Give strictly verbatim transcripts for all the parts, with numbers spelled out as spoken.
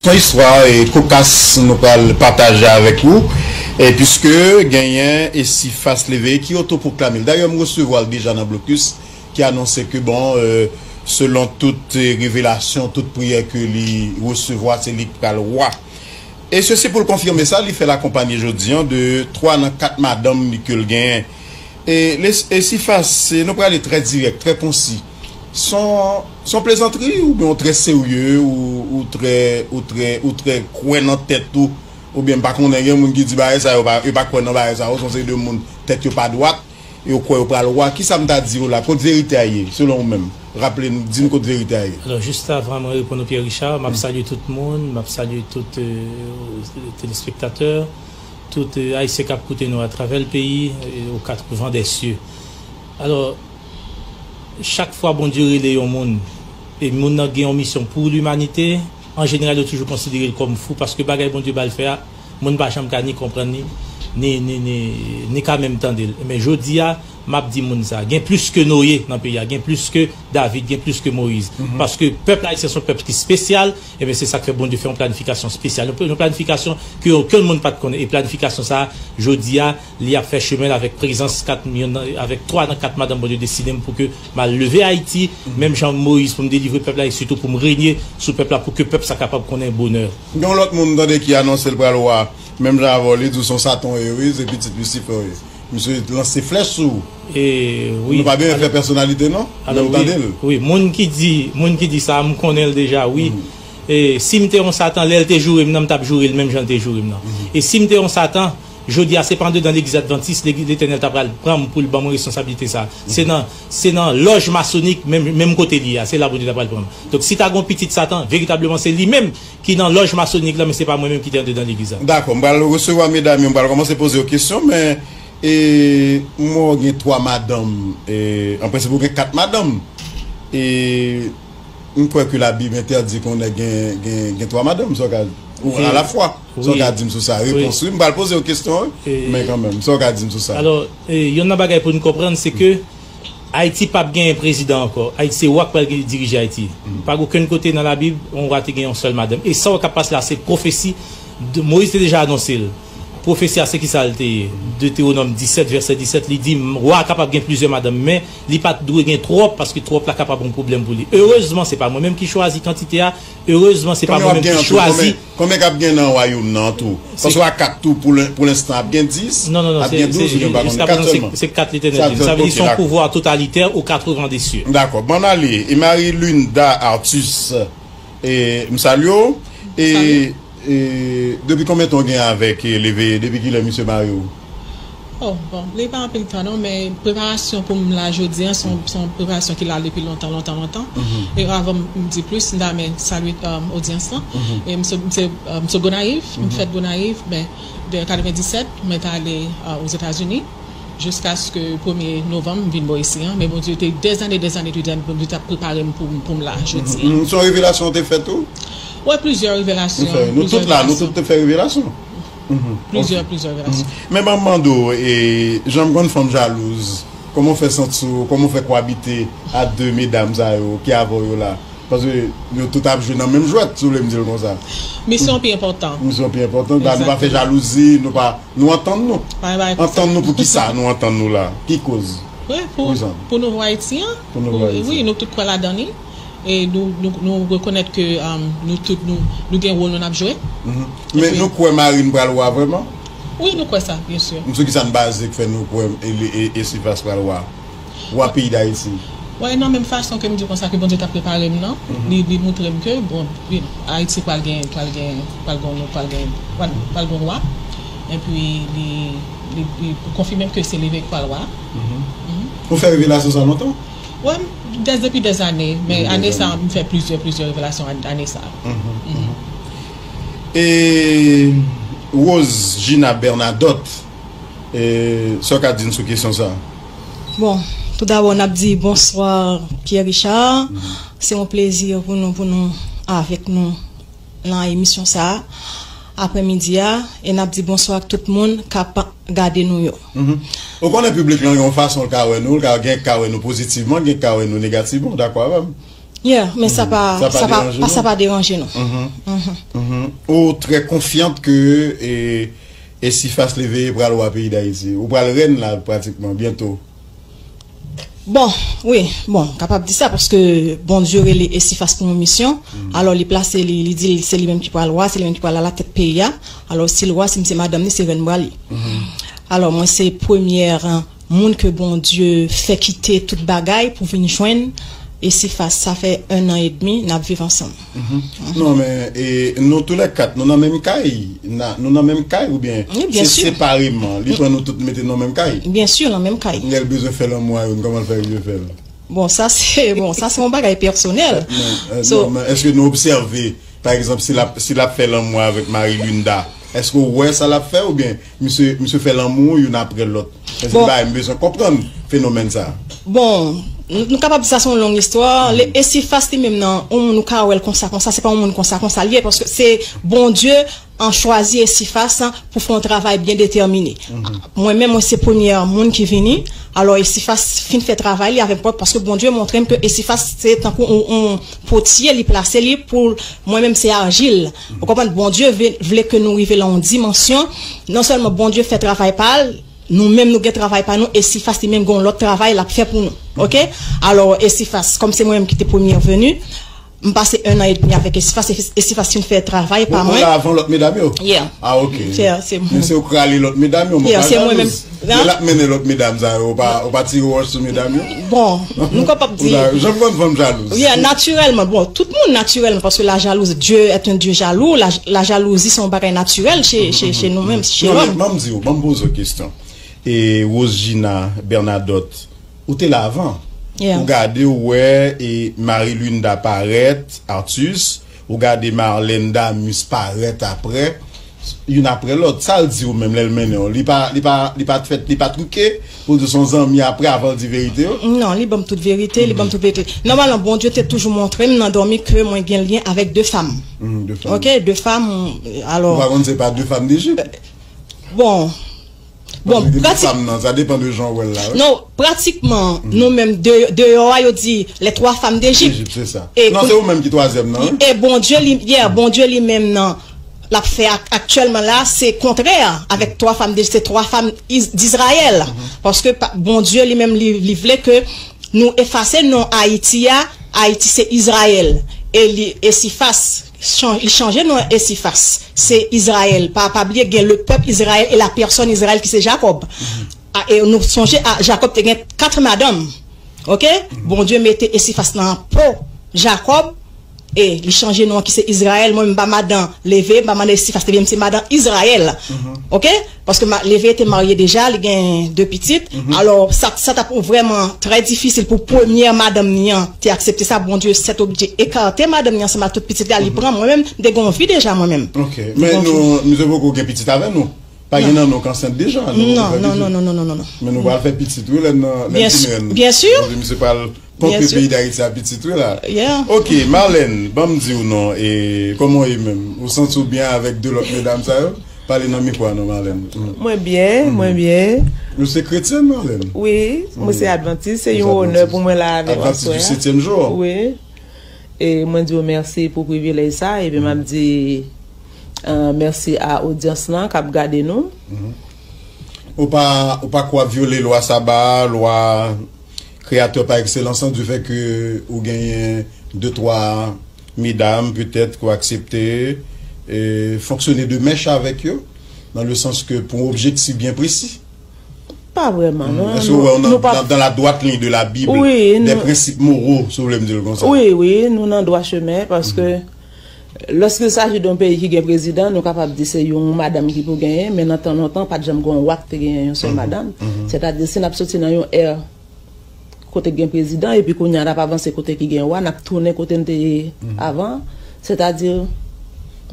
Yon istwa e kokas nou pral pataje avèk ou, e piske genyen Esifas Leveye ki otopwoklame l. Dayè, m resevwa l deja nan blokis, ki anonse ke, bon, e, selon tout, e, revelasyon, tout priyè ke li resevwa, se li k pral wa. E sesi pou l konfime sa, li fè l akonpanye jodi a de twa nan kat madanm li ke l genyen. E, les, e Esifas, e, nou prale trè dirèk, trè konsi. Se yon, se yon plezantri oubyen w trè serye, ou, ou trè, ou trè, ou trè kwè nan tèt ou, oubyen m pa konnen, gen moun ki di bagay sa yo, pa, yo pa kwè nan bagay sa yo, se yon seri de moun tèt yo pa dwat, yo kwè yo pral wa. Kisa m ta di w la? Kot verite a ye, selon ou menm? Raple n, di n kot verite a ye. Alò, jis avan mwen reponn ou, Pierre Richard, m ap salye tout moun, m ap salye tout, e, telespektatè, tout, e, Ayisyen k ap koute nou atravè l peyi, e, aux quatre vents des cieux. Alò, chak fwa Bondye rele yon moun, e moun nan gen yon misyon pou limanite, an jeneral, yo toujou konsidere l kòm fou, paske bagay Bondye ba l fè a, moun pa janm ka ni konprann li, ni, ni, ni, ni ka menm tande l. Men jodi a, m ap di moun sa, gen plis ke Noye nan peyi a, gen plis ke David, gen plis ke Moyiz. Paske pèp ayisyen se yon pèp ki espesyal, ebyen se sa k fè Bondye fè yon planifikasyon espesyal. Yon, yon planifikasyon ke okenn moun pa t konnen. E planifikasyon sa a, jodi a, li ap fè chemen l avèk prezans kat, youn nan, avèk twa nan kat madanm Bondye deside m pou ke m al leve Ayiti, menm jan Moyiz, pou m delivre pèp la, e sitou pou m renye sou pèp la, pou ke pèp sa kapab konnen bonè. Gen yon lòt moun m tande ki anonse l pral wa, menm jan avè w, li di w se yon Satan w ye, wi, se pitit Lisifè w ye. Misye lanse flèch sou ou. E, wi. Nou pa bezwen fè pèsonalite, non? Alò, wi, wi, moun ki di, moun ki di sa, m konnen l deja, wi. E si m te yon Satan, lè l te joure m nan, m t ap joure l menm jan l te joure m nan. E si m te yon Satan, jodi a, se pa andedan legliz advantis, legliz Letènèl ta pral pran m pou l ban mwen responsablite sa. Se nan, se nan lòj masonik, menm, menm kote li a, se la Bondye ta pral pran m. Donk, si ta gon pitit Satan, veritableman, se li menm ki nan lòj masonik la, men se pa mwen menm ki te andedan legliz la. Dakò, m pral resevwa medam yo, m pral kòmanse poze yo kesyon, men, e, m wè w gen twa madanm, e, an prensip, ou gen kat madanm. E, m kwè ke Labib entèdi ke yon nèg gen, gen, gen twa madanm, sa w ka, ou, alafwa, sa w ka di m sou sa? Repons, wi. M pral poze w kesyon, wi, men kanmenm, sa w ka di m sou sa? Alò, e, youn nan bagay pou n konprann, se ke Ayiti p ap genyen prezidan ankò. Ayiti, se wa k pral gen, dirije Ayiti. Pa gen okenn kote nan Labib, yon wa te gen yon sèl madanm. E sa w ap pase la, se pwofesi. De, Moyiz te deja anonse l. Pwofesi a, se ki sa l te ye? Detewonòm disèt, vèsè disèt, li di, wa a kapab gen plizyè madanm, men li pa t dwe gen twòp, paske twòp la kapab yon pwoblèm pou li. Erezman, se pa mwen menm ki chwazi kantite a. Erezman, se pa mwen menm ki chwazi. Konbyen k ap gen nan wayòm nan an tou? Paske a kat tou, pou lenstan, ap gen dis, ap gen douz, oubyen pa konnen, kat sèlman. Se kat Letènèl di. Sa vle di se yon pouvwa totalitè aux quatre vents des cieux. Dakò, bann ale. E Marie Linda Artus, e, m salye w. E, e depi konbyen tan w gen avèk, e, Leveye? Depi kilè misye mare w? Oh, bon, li pa anpil tan non, men preparasyon pou m la jodi a, se yon, se yon preparasyon ki la depi lontan, lontan, lontan. E avan m di plis, m ta renmen salye, um, odyans lan. E m se, m se, um, m se Gonayiv, m fèt Gonayiv, men de katrevendisèt, mwen t ale, uh, Ozetazini, jiskaske premye novanm, m vin bò isi an. Men Bondye te dèzane, dèzane, Bondye te ap prepare m pou, pou m la jodi a. Se yon revelasyon te fèt ou? Wè, plizyè revelasyon. Nou tout la, nou tout te fè revelasyon. Plizyè, plizyè revelasyon. Men ban m mande w, e, jan m konn fanm jalouz, kòman w fè santi w, kòman w fè kowabite a de medam sa yo ki avè w yo la? Paske yo tout ap jwe nan menm jwèt, si w vle m di l konsa. Misyon pi enpòtan. Misyon pi enpòtan. Ba, nou pa fè jalouzi, nou pa, nou antann nou. Antann nou pou ki sa nou antann nou la? Ki koz? Wi, pou, pou nouvo Ayiti an. Pou nouvo Ayiti. Wi, nou tout kwè ladan li. E nou, nou, nou rekonèt ke, um, nou tout, nou, nou gen wòl nou n ap jwe. Men nou kwè Marine pral wa vrèman? Wi, nou kwè sa, byen si. Sou ki sa n baze k fè nou kwè e, e, e, Esifas pral wa? Wa peyi Dayiti. Wè, nan menm fason ke m di konsa ke Bondye t ap prepare m nan, li, li montre m ke, bon, wi, Ayiti pral gen, pral gen, pral gen, pral gen, pral, pral gen wa. Epi li, li, li konfime m ke se Leveye k pral wa. Ou fè revelasyon sa lontan? Wè, m, dè, depi dèzane, men ane sa, m fè plizyè, plizyè revelasyon an, ane sa. E Rose Gina Bernadotte, e, sa w ka di n sou kesyon sa? Bon, toudabò, n ap di bonswa, Pierre Richard. Se yon plezi pou nou, pou nou avèk nou nan emisyon sa a, aprèmidi a, e n ap di bonswa ak tout moun k ap gade nou yo. Ou konnen piblik lan gen yon fason l ka wè nou, l ka, gen k ka wè nou pozitivman, gen k ka wè nou negativman, w dakò avè m? Yeah, men sa pa, sa pa deranje nou. Sa pa deranje nou. Mhm. Mhm. Ou trè konfyant ke e, Esifas Leveye pral wa peyi Dayiti. Ou pral rèn la pratikman byento. Bon, wi, bon, kapab di sa paske Bondye rele Esifas pou yon misyon. Alò li plase li, li di se li menm ki pral wa, se li menm ki pral alatèt peyi a. Alò si l wa, si m se madanm ni, se rèn m pral ye. Alò mwen se premyè moun ke Bondye fè kite tout bagay pou vin jwenn Esifas. Sa fè en an edmi n ap viv ansanm. Non men e, nou toulèkat nou nan menm kay. Nou nan menm kay oubyen se separeman li pran nou tout mete nan menm kay? Byen si, nan menm kay. Lè l bezwen fè lanmou a youn, kòman l fè rive fè l? Bon sa se, bon sa se yon bagay pèsonèl. Non men èske nou obsève pa egzanp si l ap, si l ap fè lanmou avèk Marie Linda, èske w wè sa l ap fè oubyen misye, misye fè lanmou youn apre lòt? Bon, m bezwen konprann fenomèn sa. Bon, nou kapab di sa se yon long istwa. Esifas li menm nan yon moun ou ka wè l konsa konsa, se pa yon moun konsa konsa li ye paske se Bondye an chwazi Esifas pou fè yon travay byen detèmine. Mwen menm mwen se premyè moun ki vini. Alò Esifas fin fè travay li avèk pwòp paske Bondye montre m ke Esifas se tankou yon, yon potye, li plase li pou mwen menm se ajil. Ou konprann? Bondye vle ke nou rive lan yon dimansyon. Non sèlman Bondye fè travay pa l, nou menm nou gen travay pa nou, Esifas li menm gen yon lòt travay l ap fè pou nou. Oke? Alò Esifas kòm se mwen menm ki te premyè veni, m pase en an edmi avèk Esifas. Esifas fin fè travay pa mwen. Ou la avan lòt medam yo? Yeah. Ah oke. Men se ou k rale lòt medam yo? Yeah, se mwen menm. Lè l ap mennen lòt medam sa yo, ou pa, ou pa tire wòch sou medam yo? Bon, nou kapab di jan m konn fanm jalouz. Yeah, natirèlman. Bon, tout moun natirèlman paske la jalouzi, Dieu est un Dieu jaloux. La, la jalouzi se yon bagay natirèl che, che, che nou menm, che lòm. Non men ban m di w, ban m poze w kesyon. E Rosegina Bernadotte, ou te la avan. Ou gade ou wè e Marie Linda parèt, Artus, ou gade Marlène Damus parèt apre, youn apre lòt. Sa l di w menm lè l mennen w? Li pa, li pa, li pa t fèt, li pa twouke pou l di w se yon zanmi apre avan l di verite yo? Non, li ban m tout verite, li ban m tout verite. Nòmalman Bondye te toujou montre m nan dòmi ke mwen gen lyen avèk de fanm. Oke, de fanm. Alò ou pa konn se pa de fanm d'Égypte? Bon, Bon, pratik... Sa depan de jan w wè l la, wi. Non, pratikman, nou menm deyò a, yo di les trois femmes d'Égypte. D'Égypte, se sa. Non, se ou menm ki twazyèm nan, wi. E Bondye li, yeah, Bondye li menm nan, l ap fè aktyèlman la, se kontrè avèk twa fanm de, se twa fanm d'Izrayèl. Paske Bondye li menm, li, li vle ke nou efase non Ayiti a, Ayiti se Izrayèl. E li, Esifas, li chanje non Esifas. Se Izrayèl. Pa, pa bliye gen le pèp Izrayèl e la pèsòn Izrayèl ki se Jakòb. E nou sonje Jakòb te gen kat madanm. Oke? Bondye mete Esifas nan po Jakòb. E li chanje non ki se Izrayèl. Mwen m pa madan Leve, m pa madan Esifas, ebyen m se madan Izrayèl. Oke? Paske Leve te marye deja, li gen de pitit. Alò sa, sa t ap vrèman trè difisil pou premyè madanm ni an te aksepte sa. Bondye sètoblije ekate madanm ni ansanm ak tout pitit li a, li pran mwen menm, m te gen yon vi deja mwen menm. Oke. Men nou, misye poko gen pitit avè nou. Pa gen nan nou k ansent deja. Non, non, non, non, non, non, non. Men nou pral fè pitit wi, lè n nan, lè n fin rèn. Byen si. Bondye, misye pral ponpe peyi Dayiti a pitit wi la. Oke, Marlène, ban m di w non, e kòman w ye menm? Ou santi w byen avèk de lòt medam sa yo? Pale nan mikwo a non, Marlène. Mwen byen, mwen byen. Ou se kretyèn, Marlène? Wi, mwen se advantis, se yon onè pou mwen la avè w aswè a. Advantis du septième jour. Wi. E mwen di w mèsi pou privilèj sa, epi m ap di mèsi a odyans lan k ap gade nou. Ou pa, ou pa kwè w ap vyole lwa saba a, lwa Kreyatè pa ekselans lan, du fait que ou genyen de twa medam petèt ke w aksepte fonksyone de mèch avèk yo, dans le sens que pou yon objektif byen presi? Pa vrèman non. Èske w wè w nan, dans la droite ligne de la Bible, des principes moraux, si w vle m di l konsa? Wi, wi, nou nan dwa chemen paske lòske il s'agit de yon peyi ki gen prezidan, nou kapab di se yon madanm ki pou genyen, men nan tan lontan pa t janm gen yon wa ki te genyen yon sèl madanm. Sètadi si n ap soti nan yon è kote k gen prezidan, epi kounye a n ap avanse kote ki gen wa, n ap tounen kote n te ye avan. Sètadi,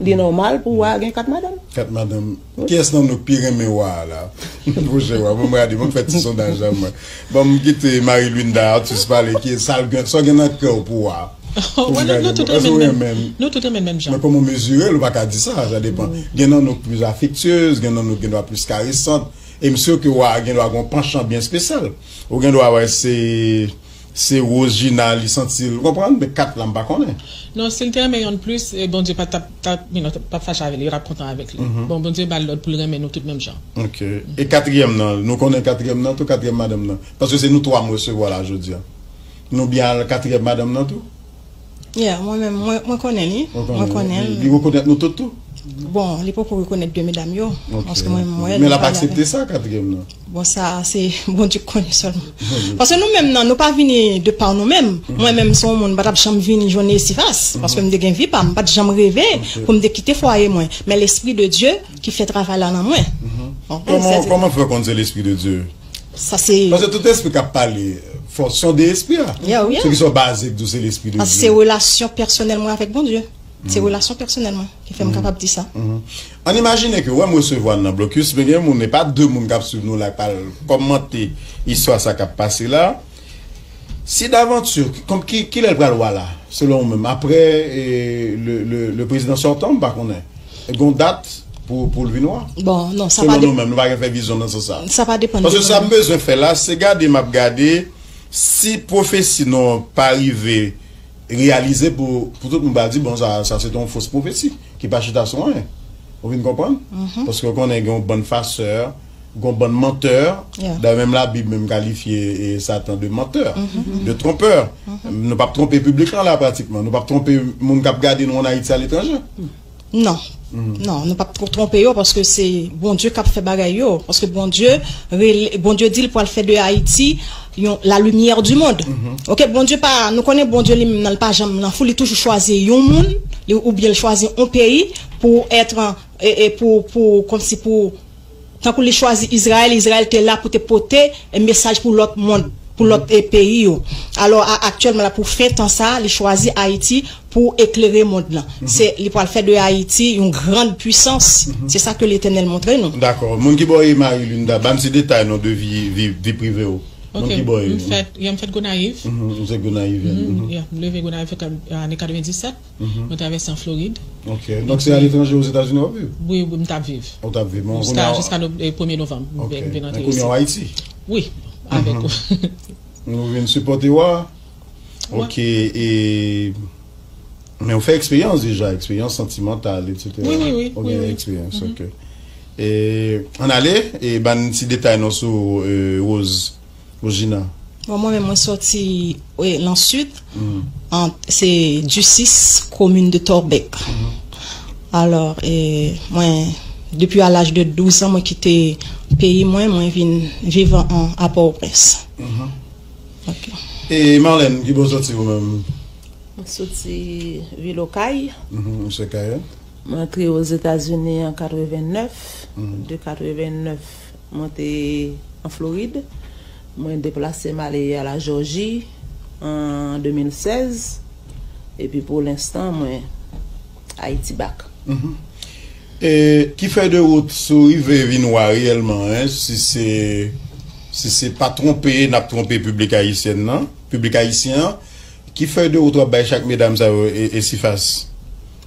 li nòmal pou wa a gen kat madanm. Kat madanm. Kiyès nan nou k pi renmen wa a la? Pwochen wa, ban m gade, ban m fè ti sondaj la mwen. Ban m kite Marie Linda Artus pale, kiyès, sa l gen, sa w gen nan kè w pou wa a? Pou m gade, èske w renmen l? Nou tout renmen l menm jan. Men kòman w mezire l, ou pa ka di sa, sa depan. Gen nan nou k plis afektyez, gen nan nou k gen dwa plis karesant. E m si ke wa a gen dwa gen yon panchan byen espesyal. Ou gen dwa wè se se Rose Gina, li santi l, ou konprann? Men kat la, m pa konnen. Non, si l te renmen yonn plis, e Bondye pa t ap, t ap, you know, p ap fache avè li, yo t ap kontan avèk li. Bon, Bondye ba l lòd pou l renmen nou tout menm jan. Ok. E katriyèm nan, nou konnen katriyèm nan tou, katriyèm madanm nan? Paske se nou twa m resevwa la jodi a. Nou byen al katriyèm madanm nan tou? Yeah, mwen menm, mwen, mwen konnen li. Mwen konnen Li, l. Li rekonèt nou tout tou? Bon, li poko rekonèt de medam yo. Paske mwen, mwen, Men l ap aksepte sa, katriyèm nan? Bon, sa, se Bondye k konnen sèlman. Paske nou menm nan, nou pa vini de pa nou menm. Mwen menm, se yon moun, m pa t ap janm vini jwenn Esifas. Paske m te gen vi pa m, m pa t janm reve pou m te kite fwaye mwen. Men Lespri de Dye ki fè travay la nan mwen. Bon, Kòman, se- kòman fè w konn se Lespri de Dye? Sa se Paske tout espri k ap pale, fò se yon de espri a. Yeah, yeah. Se ki sa w baze k di w se Lespri de Paske se Dye. Relasyon pèsonèl mwen avèk Bondye. Se relasyon pèsonèl mwen ki fè m kapab di sa. Ann imajine ke wè m resevwa n nan blokis, men gen moun, e pa de moun k ap swiv nou la, k pral kòmante istwa sa k ap pase la. Si davanti, kòm ki, kilè l pral wa la, selon ou menm? Apre e, le, le, le prezidan sòtan, m pa konnen. Gon dat pou, pou l vin wa? Bon, non, sa pa Selon de- nou menm, nou pa gen fè vizyon nan sans sa. Sa pa depann Paske de sa nou. M bezwen fè la, se gade, m ap gade si pwofesi nou an pa rive reyalize pou, pou tout moun pa di, bon, sa, sa se te yon fos pwofesi ki pa chita sou anyen. Ou vin konprann? Paske w konnen gen yon bann fasè, gen yon bann mantè. Yeah. Dayè, menm Labib menm kalifye e, Satan de mantè, de tronpè. Nou p ap twonpe piblik lan la pratikman. Nou p ap twonpe moun k ap gade nou ann Ayiti aletranje. Non. Non, nou p ap twonpe yo paske se Bondye k ap fè bagay yo. Paske Bondye, rele- Bondye di l pral fè de Ayiti yon la lumière du monde. Ok, Bondye pa, nou konnen Bondye li menm nan, li pa janm nan fou, li toujou chwazi yon moun, li, oubyen li chwazi yon peyi pou èt, e, e pou, pou, kòmsi pou, tankou li chwazi Izrayèl, Izrayèl te la pou te pote e mesaj pou lòt mond, pou lòt e peyi yo. Alò, a, aktyèlman la, pou fen tan sa, li chwazi Ayiti pou eklere mond lan. Se, li pral fè de Ayiti yon grande puissance. Se sa ke Letènèl montre nou. Dakò. Moun ki bò ye Marie Linda, ban m ti detay non de vi, vi, vi prive w. Moun Ok, ki bò ye? M fèt, yeah, m fèt Gonayiv. Mhm, ou se Gonayiv. Mhm, yeah, m leve Gonayiv an ane katrevendisèt. Mwen travèse an Florid. Ok. Donk se aletranje Ozetazini w ap viv? Wi, wi, m t ap viv. Ou t ap viv? Bon, Jiska, kounye a- jiska nou, e, premye novanm, m Ok. vin, m vin Men antre kounye a w isi. Ayiti? Wi, avèk ou. Nou vin sipòte w a? Ok. E, men ou fè eksperyans deja, eksperyans santimantal, etsetera. Wi, wi, wi, Ou wi, gen wi. Eksperyans, ok. E, ann ale, e ban n ti detay non sou e, Rose, Rose Gina. Bon, mwen menm, mwen sòti e, lan sid, an, se Ducis, komin de Torbeck. Alò, e, mwen, depi a laj de douz an, mwen kite peyi mwen, mwen vin viv an, a Pòtoprens. Ok. E Marlène, ki bò w sòti ou menm? Mwen soti vil Okay. Mhm, ou se Kayè? Mwen antre Ozetazini an katrevennèf. De katrevennèf, mwen te an Florid. Mwen deplase m ale a la Jòji an de mil sèz. Epi pou lenstan, mwen Ayiti bak. E ki fè de wout si w rive vin wa reyèlman, en, si se, si se pa twonpe, n ap twonpe piblik ayisyèn nan, piblik ayisyen an, ki fè de wout w ap bay chak medam sa yo e, e Esifas?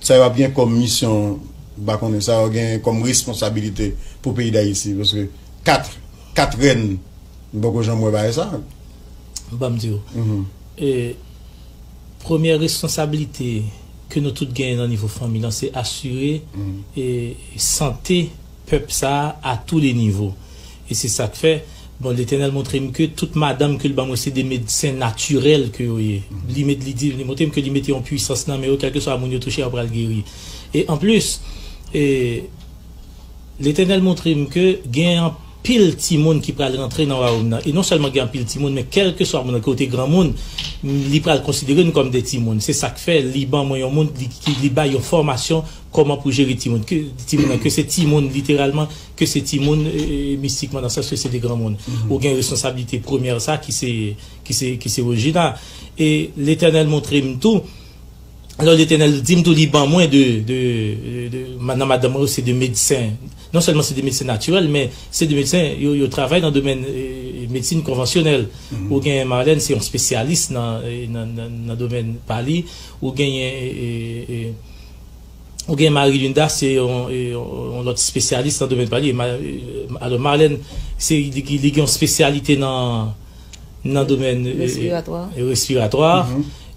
Sa yo ap gen kòm misyon, m pa konnen, sa yo gen kòm responsabilite pou peyi Dayiti, paske kat, kat rèn, m poko janm wè bagay sa. Ban m di w. E, premyè responsablite ke nou tout genyen nan nivo fanmi lan, se asire e, sante pèp sa a, a tou le nivo. E se sa k fè, bon, Letènèl montre m ke tout madanm ke l ban mwen se de medsen natirèl ke yo ye. Li met, li di, li montre m ke li mete yon pwisans nan men yo, kèlkeswa moun yo touche, yo pral geri. E anplis, e, Letènèl montre m ke gen anpil timoun ki pral rantre nan wayòm nan. E non sèlman gen anpil timoun, men kèlkeswa moun nan, ke w te granmoun, li pral konsidere nou kòm de timoun. Se sa k fè li ban mwen yon moun, li, ki, li bay yon fòmasyon kòman pou jere timoun. Ke timoun nan, ke se timoun literalman, ke se timoun e, e, mistikman, nan sans ke se de granmoun. Ou gen responsablite premyè sa ki se, ki se, ki se Rose Gina. E Letènèl montre m tou, Alò, Letènèl di m tou, li ban mwen de, de, de, de ma- nan madanm mwen yo, se de medsen. Non sèlman se de medsen natirèl, men se de medsen, yo, yo travay nan domèn e, medsin konvansyonèl. Ou gen Marlène, se yon espesyalis nan, e, nan, nan, nan domèn pa li. Ou genyen, e, e, e, ou gen Marie Linda, se yon, e, yon, yon lòt espesyalis nan domèn pa li. E Ma- e, alò, Marlène, se, li, li gen yon espesyalite nan, nan domèn, e, respiratwa. E, respiratwa.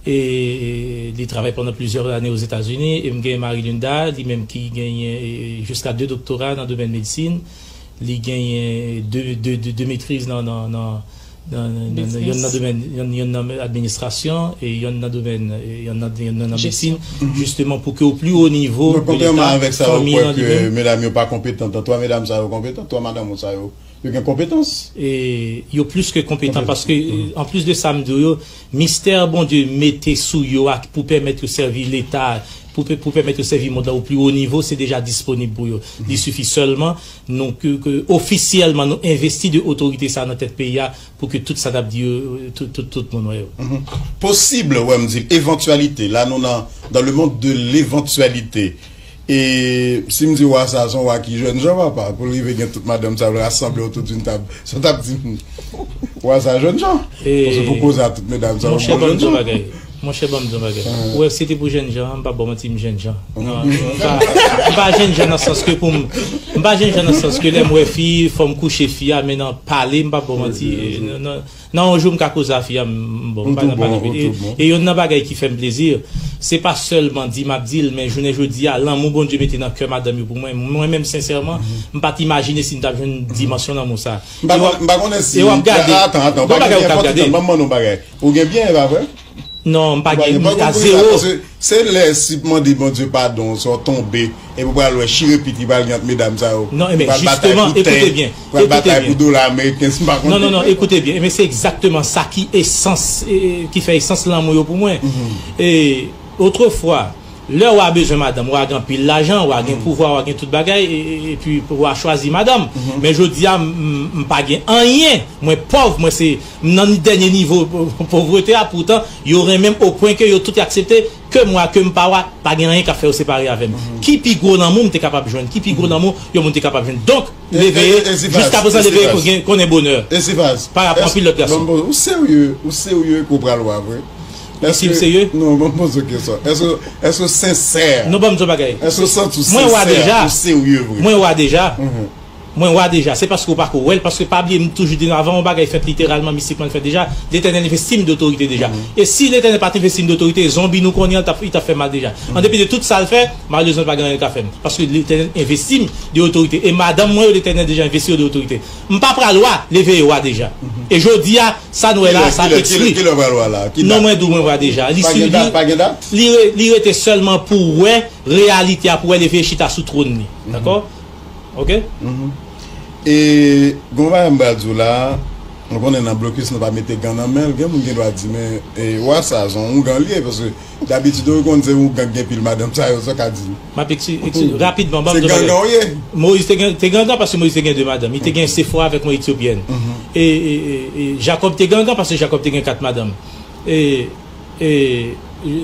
E, e, li travay pandan plizyè ane Ozetazini, e m gen Marie Linda, li menm ki genyen, e, jiska de doktora nan domèn medsin. Li genyen de, de, de, de metriz nan, nan, nan, nan, nan, nan, yonn nan domèn, yonn, yonn nan administrasyon, e yonn nan domèn, e yonn nan, yonn nan medsin, jisteman pou ke o pli wo nivo de Leta, fanmi an li menm. Medam yo pa konpetan, twa medam sa yo konpetan, twa madanm ou sa yo, yo gen konpetans. E yo plis ke konpetan, paske, e, anplis de sa m di w yo, mistè Bondye mete sou yo a pou pèmèt yo sèvi Leta, pou, pou pèmèt yo sèvi mond lan o pli wo nivo, se deja disponib pou yo. Li sifi sèlman nou, ke, ke ofisyèlman, nou envesti de otorite sa nan tèt peyi a, pou ke tout sa n ap di yo, tout, tout, tout moun wè yo. Posib, wè m di, evantyalite, la nou nan, dans le monde de l'éventualité. E si m di wa sa, se yon wa ki jènjan, papa, pou l rive gen tout madanm sa yo rasanble otou d'une table. Se w t ap di m, wa sa jènjan. Paske pou koze a tout medam sa yo, monchè, bon, ban m di yon bagay. Monchè, ban m di yon bagay. Ou wè, si se te pou jènjan, m p ap ba w manti, m jènjan. Non, m pa, m pa jènjan nan sans ke pou m, m pa jènjan nan sans ke lè m wè fi, fò m kouche fi a, men nan pale, m p ap ba w manti. Nan, nan, nan yon jou, m ka koze a fi a, m, m, bon, m pa nan pale. E, e yonn nan bagay ki fè m plezi, se pa sèlman di m ap di l, men jounen jodi a, lanmou Bondye mete nan kè madanm yo pou mwen, mwen menm, sensèman, m pa t imajine si m t ap jwenn dimansyon lanmou sa. M pa konnen, m pa konnen si, atan, atan, ou pa gen byen, fò ti tann, ban m mande yon bagay. Ou gen byen, e pa vre? Non, m pa gen, a zewo. Se lè si mande Bondye padon, sa w tonbe, epi w pral wè chire pit ki pral gen ant medam sa yo. Non, men jisteman, ekoute byen, pral batay pou dola ameriken, si m pa konnen. Non, non, non, ekoute byen, men se egzakteman sa ki esans, e, e, ki fè esans lanmou yo pou mwen. E, otrefwa, lè w a bezwen madanm, w a gen anpil lajan, w a gen pouvwa, w a gen tout bagay, e, e, epi w a chwazi madanm. Men jodi a, m, m, m pa gen anyen, mwen pòv, mwen se, m nan dènye nivo povrete a, poutan, yo renmen m o pwen ke yo tout aksepte ke mwen, ke m pa w a, pa gen anyen k ap fè yo separe avè m. Ki pi gwo lanmou m te kapab jwenn? Ki pi gwo lanmou yon moun te kapab jwenn? Donk, leve, jiska prezan, leve konnen bonè. Esifaz, parapò anpil lòt gason. Ou serye, ou serye ke w pral wa vre? Èske, si m serye? Non, ban m poze w kesyon. Èske, èske w sensè? Non, ban m di w bagay. Èske w santi w sensè, ou serye vre? Mwen wa deja. Mwen wa deja. Se paske w pako wè l, paske pa bliye, m toujou di nou, avan yon bagay fèt literalman, mistikman, l fèt deja, Letènèl envesti m de otorite deja. E si Letènèl pa t envesti m de otorite, zonbi nou konnen an, t ap, li t ap fè mal deja. An depi de tout sa l fè, malerezman, pa gen anyen l ka fè m. Paske Letènèl envesti m de otorite. E madanm mwen yo, Letènèl deja envesti yo de otorite. M pa pral wa, leve e wa deja. E jodi a, sa nou wè la, sa ekspli. Kilè, kilè, kilè w pral wa la? Non, mwen di w mwen wa deja. Li, li, li re-, li rete sèlman pou wè reyalite a, pou wè leve e chita sou twòn li. Dakò? Ok? E, gon bagay m pral di w la, nou konnen nan blokis nou pa mete gan nan men l, gen moun gen dwa di, men, e, wa sa, se yon ougan li ye, paske dabitid ou konn se ougan k gen pil madanm sa yo, sa w ka di. M ap ekspli-, ekspli-, rapidman, ban m di w bagay. Se gangan w ye. Moyiz te gen, te gangan paske Moyiz te gen de madanm. Li te gen Sefora avèk yon Etyopyèn. E, e, e, e Jakòb te gangan paske Jakòb te gen kat madanm. E, e, e,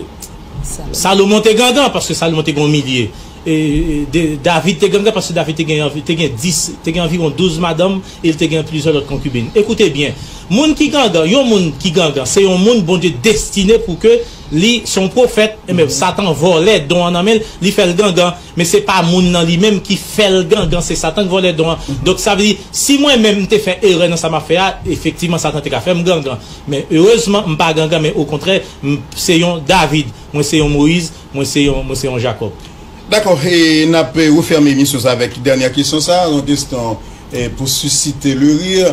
Salomon te gangan paske Salomon te gen yon milye. E, e, de, David te gangan paske David te gen anvi-, te gen dis, te gen anviwon douz madanm e l te gen plizyè lòt konkibin. Ekoute byen, moun ki gangan, yon moun ki gangan, se yon moun Bondye destine pou ke li se yon pwofèt, enben, Satan vòlè don an nan men l, li fè l gangan, men se pa moun nan li menm ki fè l gangan, se Satan ki vòlè don an. Donk, sa vle di, si mwen menm m te fè erè nan sa m ap fè a, efektivman, Satan te ka fè m gangan. Men erezman, m pa gangan, men okontrè, m se yon David, mwen se yon Moyiz, mwen se yon, mwen se yon Jakòb. Dakò, e n ap, e, refèmen emisyon sa avèk dènyè kesyon sa, yon kesyon, e, pou susciter le rire.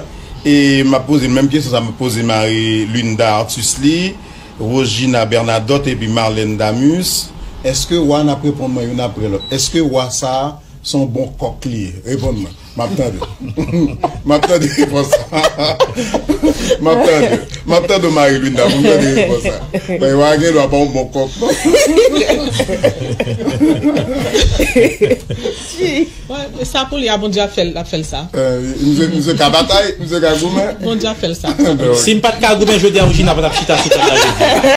E m ap poze menm kesyon sa, m ap poze Marie Linda Artus li, Rosegina Bernadotte epi Marlène Damus. Èske wa n ap reponn mwen youn apre lòt? Èske wa sa a se yon bon kòk li ye? Reponn mwen. M ap tande. M ap tande repons sa. M ap tande. M ap tande Marie Linda pou m tande repons sa. Men wa gen dwa pa yon bon kòk, non. Sa pou li a, Bondye ap fè l, ap fè l sa. Misye, misye ka batay, misye ka goumen. Bondye ap fè l sa. Si m pa t ka goumen jodi a, Rosegina pa t ap chita sou tèt la jodi a.